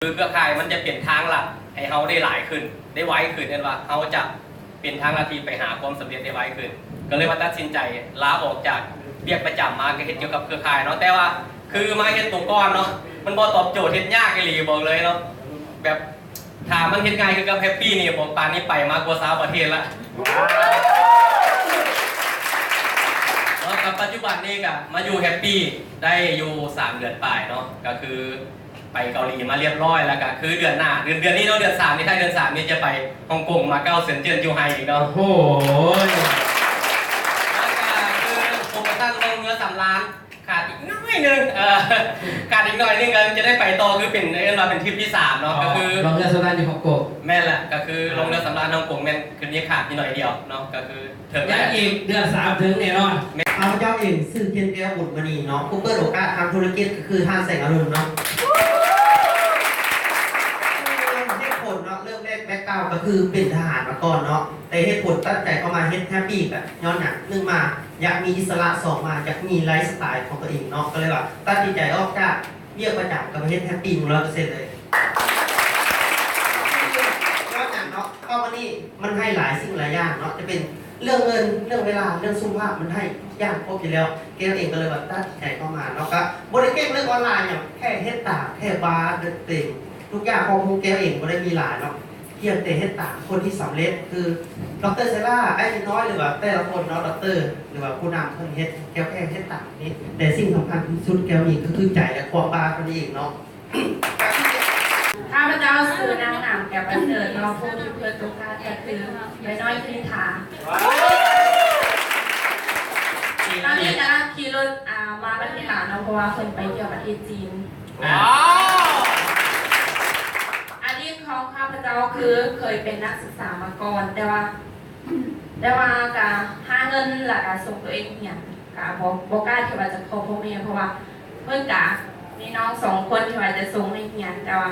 ຄືເຄືອຂ່າຍມັນຈະເປັນທາງລັດໃຫ້ເຮົາໄດ້ຫຼາຍຂຶ້ນ ໄດ້ໄວຂຶ້ນ ເຫັນວ່າເຮົາຈະເປັນທາງລັດທີ່ໄປຫາຄວາມສຳເລັດໄດ້ໄວຂຶ້ນ ກໍເລີຍວ່າຕັດສິນໃຈລາອອກຈາກວຽກປະຈຳມາ ກໍເຮັດກ່ຽວກັບເຄືອຂ່າຍເນາະ ແຕ່ວ່າຄືມາເຮັດຕົວກ່ອນເນາະ ມັນບໍ່ຕອບໂຈດ ເຮັດຍາກອີ່ຫຼີ ບອກເລີຍເນາະ ແບບ ຖ້າມັນເຮັດງ່າຍຄືກັບແຮັບປີ້ນີ້ ບອກປານນີ້ໄປມາກວ່າຊາວປະເທດລະ ເນາະ ກັບປັດຈຸບັນນີ້ກະມາຢູ່ແຮັບປີ້ໄດ້ຢູ່ສາມເດືອນປາຍເນາະ ກະຄືໄປເກົາຫຼີມາລຽບຮ້ອຍ ແລ້ວກະຄືເດືອນໜ້າ ເດືອນ ເດືອນນີ້ເນາະ ເດືອນສາມນີ້ ທ້າຍເດືອນສາມນີ້ຈະໄປຮົງກົງ ມາເກົ້າເຊິນເຈີນຈູໄຮອີກເນາະ ໂອ້ໂຫ ແລ້ວກະຄືໂປຣໂມຊັນລົງເຮືອສຳລານ ຂາດອີກໜ້ອຍໜຶ່ງ ເອີ ຂາດອີກໜ້ອຍໜຶ່ງກໍຈະໄດ້ໄປຕໍ່ ຄືເປັນ ເອີ້ນວ່າເປັນທຣິບທີສາມເນາະ ອໍ ກໍຄືລົງເຮືອສຳລານຢູ່ຮົງກົງ ແມ່ນລະ ກໍຄືລົງເຮືອສຳລານຮົງກົງ ແມ່ນຄືມີຂາດຢູ່ໜ້ອຍດຽວເນາະ ກໍຄືເຖິງແລ້ວ ແລ້ວອີກເດືອນສາມເຖິງແນ່ນອນ ແມ່ນ ຂ້າພະເຈົ້າເອງຊື່ ເພັນແກ້ວ ບຸນມະນີ ເນາະ ຜູ້ເປີດໂອກາດທາງທຸລະກິດ ກໍຄືຮ້ານແສງອະລຸນເນາະ ເຫດຜົນເນາະ ເລີ່ມແລກແບັກກຣາວ ກໍຄືເປັນທະຫານມາກ່ອນເນາະ ແຕ່ເຫດຜົນຕັດໃຈເຂົ້າມາເຮັດແຮັບປີ້ ກໍຍ້ອນຫຍັງ ໜຶ່ງມາ ຢາກມີອິດສະຫຼະ ສອງມາ ຢາກມີໄລຟ໌ສະໄຕຂອງຕົວເອງເນາະ ກໍເລີຍວ່າຕັດສິນໃຈອອກຈາກວຽກປະຈຳ ກໍມາເຮັດແຮັບປີ້ ໜຶ່ງຮ້ອຍເປີເຊັນເລີຍ ຍ້ອນຫຍັງເນາະ ເຂົ້າມານີ້ມັນໃຫ້ຫຼາຍສິ່ງຫຼາຍຢ່າງເນາະ ຈະເປັນເລື່ອງເງິນ ເລື່ອງເວລາ ເລື່ອງສຸຂະພາບ ມັນໃຫ້ທຸກຢ່າງຄົບຢູ່ແລ້ວ ແກ້ວເອງກໍເລີຍວ່າຕັດສິນໃຈເຂົ້າມາເນາະ ກໍບໍ່ໄດ້ເກັ່ງເລື່ອງອອນລາຍຫຍັງ ແຄ່ເຮັດຕາມ ແຄ່ວາງເຕັງ ທຸກຢ່າງຂອງໝູ່ແກ້ວເອງບໍ່ໄດ້ມີຫຼາຍເນາະ ພຽງແຕ່ເຮັດຕາມຄົນທີ່ສຳເລັດ ຄື ດອກເຕີ ເຊລາ ອ້າຍນ້ອຍ ຫຼືວ່າແຕ່ລະຄົນເນາະ ດອກເຕີ ຫຼືວ່າຜູ້ນຳເພິ່ນເຮັດ ແກ້ວແຄ່ເຮັດຕາມນີ້ ແຕ່ສິ່ງສຳຄັນທີ່ສຸດແກ້ວມີກໍຄືໃຈ ແລະ ຄວາມບ້າເທົ່ານັ້ນເອງເນາະ. ຂ້າພະເຈົ້າຊື່ນາງໜາມ ແກ້ວປະເສີດ ເນາະ ຜູ້ທີ່ເປີດໂອກາດກໍຄືແມ່ນ້ອຍຄະນິດຖາ ຕອນນີ້ກຳລັງຂີ່ລົດ ອ່າ ມາປະເທດລາວເນາະ ເພາະວ່າເພິ່ນໄປທ່ຽວປະເທດຈີນ. ວ້າວ ອະດີດຂອງຂ້າພະເຈົ້າຄືເຄີຍເປັນນັກສຶກສາມາກ່ອນ ແຕ່ວ່າ ແຕ່ວ່າກະຫາເງິນ ແລ້ວກະສົ່ງຕົວເອງຮຽນ ກະບໍ່ ບໍ່ກ້າທີ່ວ່າຈະຂໍພໍ່ແມ່ ເພາະວ່າເພິ່ນກະມີນ້ອງສອງຄົນທີ່ວ່າຈະສົ່ງໃຫ້ຮຽນ ແຕ່ວ່າ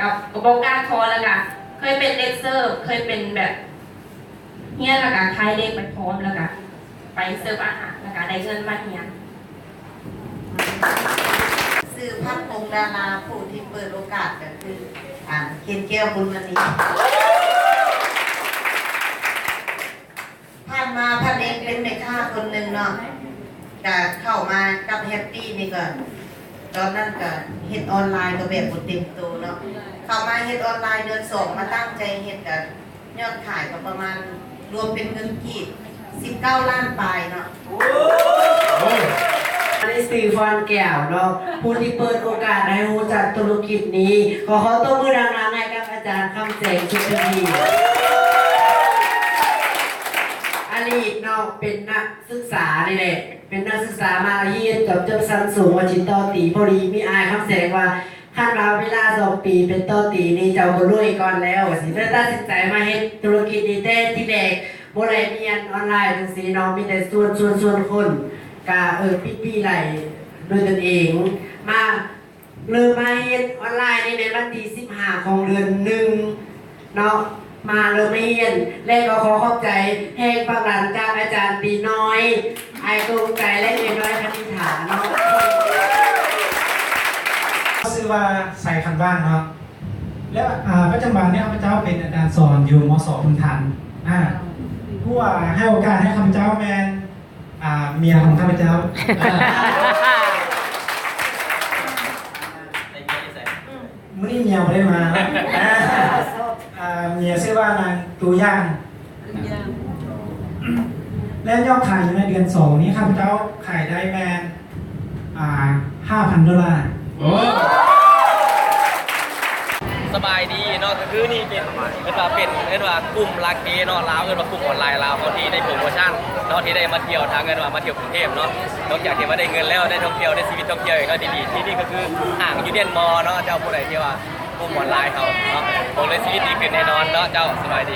ກະ ກະບໍ່ກ້າຂໍ ແລ້ວກະເຄີຍເປັນແດນເຊີ ເຄີຍເປັນແບບ ຮຽນແລ້ວກະຂາຍເດັກໄປພ້ອມ ແລ້ວກະໄປເສີບອາຫານ ແລ້ວກະໄດ້ເງິນມາຮຽນ. ຊື່ ພັດພົງ ດາລາ ຜູ້ທີ່ເປີດໂອກາດກໍຄື ອັນ ເພັນແກ້ວ ບຸນມະນີ. ຜ່ານມາພັດເອງເປັນແມ່ຄ້າຄົນໜຶ່ງເນາະ ກະເຂົ້າມາກັບແຮັບປີ້ນີ້ກໍ ຕອນນັ້ນກໍເຮັດອອນລາຍກໍແບບບໍ່ເຕັມໂຕເນາະ ເຂົ້າມາເຮັດອອນລາຍເດືອນສອງ ມາຕັ້ງໃຈເຮັດ ກໍ ຍອດຂາຍກໍປະມານ ລວມເປັນເງິນກີບ ສິບເກົ້າລ້ານປາຍເນາະ. ອັນນີ້ຊື່ ພອນແກ້ວ ເນາະ ຜູ້ທີ່ເປີດໂອກາດໃຫ້ຮູ້ຈັກທຸລະກິດນີ້ ຂໍ ຂໍຕົບມືດັງໆໃຫ້ກັບອາຈານ ຄຳແສງ ສຸດທະວີ ອະດີດເນາະ ເປັນນັກສຶກສານີ້ແຫຼະ ເປັນນັກສຶກສາມະຫາວິທະຍາໄລ ຮຽນຈົບຊັ້ນສູງ ວ່າຊິຕໍ່ຕີ ພໍດີມີອ້າຍຄຳແສງວ່າ ຄັນວ່າເວລາສອງປີເປັນຕໍ່ຕີນີ້ ເຈົ້າບໍ່ລວຍກ່ອນແລ້ວ ວ່າຊີ້ ເລີຍຕັດສິນໃຈມາເຮັດທຸລະກິດນີ້ແຕ່ທີແລກ ບໍ່ໄດ້ມີອັນອອນລາຍຈັ່ງຊີ້ເນາະ ມີແຕ່ຊວນ ຊວນ ຊວນຄົນ ກະ ເອີ ປິດປີ້ໄລ່ດ້ວຍຕົນເອງ ມາ ເລີ່ມມາເຮັດອອນລາຍນີ້ໃນວັນທີສິບຫ້າຂອງເດືອນໜຶ່ງ ເນາະ ມາເລີ່ມຮຽນ ແລະ ກໍຂໍຂອບໃຈແຮງຜັກດັນຈາກອາຈານຕີນ້ອຍ ອ້າຍໂຕ້ງໄກ ແລະ ເອື້ອຍນ້ອຍຄະນິດຖາເນາະ. ຊື່ວ່າ ໄຊ ຄຳຫວານ ເນາະ ແລະ ອາ ປັດຈຸບັນນີ້ ຂ້າພະເຈົ້າເປັນອາຈານສອນຢູ່ ມສ ພຸນທັນ ອາ ຜູ້ ອາ ໃຫ້ໂອກາດໃຫ້ຂ້າພະເຈົ້າແມ່ນ ອາ ເມຍຂອງຂ້າພະເຈົ້າ. ມື້ນີ້ເມຍບໍ່ໄດ້ມາເນາະ ອາ ເມຍຊື່ວ່ານາງຕູຢ່າງ ແລະ ຍອດຂາຍຢູ່ໃນເດືອນສອງນີ້ ຂ້າພະເຈົ້າຂາຍໄດ້ແມ່ນ ອາ ຫ້າພັນໂດລາ. ໂອ້ ສະບາຍດີເນາະ ກໍຄືນີ້ເປັນ ເອີ້ນວ່າເປັນ ເອີ້ນວ່າກຸ່ມລາເກເນາະ ລາວເອີ້ນວ່າກຸ່ມອອນລາຍລາວເຮົາ ທີ່ໄດ້ໂປຣໂມຊັນເນາະ ທີ່ໄດ້ມາທ່ຽວທາງ ເອີ້ນວ່າມາທ່ຽວກຸງເທບເນາະ ນອກຈາກທີ່ວ່າໄດ້ເງິນແລ້ວ ໄດ້ທ່ອງທ່ຽວ ໄດ້ຊີວິດທ່ອງທ່ຽວອີກເນາະ ທີ່ດີ ທີ່ນີ້ກໍຄືຫ້າງຢູນຽນມໍເນາະ ເຈົ້າ ຜູ້ໃດທີ່ວ່າກຸ່ມອອນລາຍເຮົາເນາະ ບອກເລີຍຊີວິດດີຂຶ້ນແນ່ນອນເນາະ ເຈົ້າ. ສະບາຍດີ.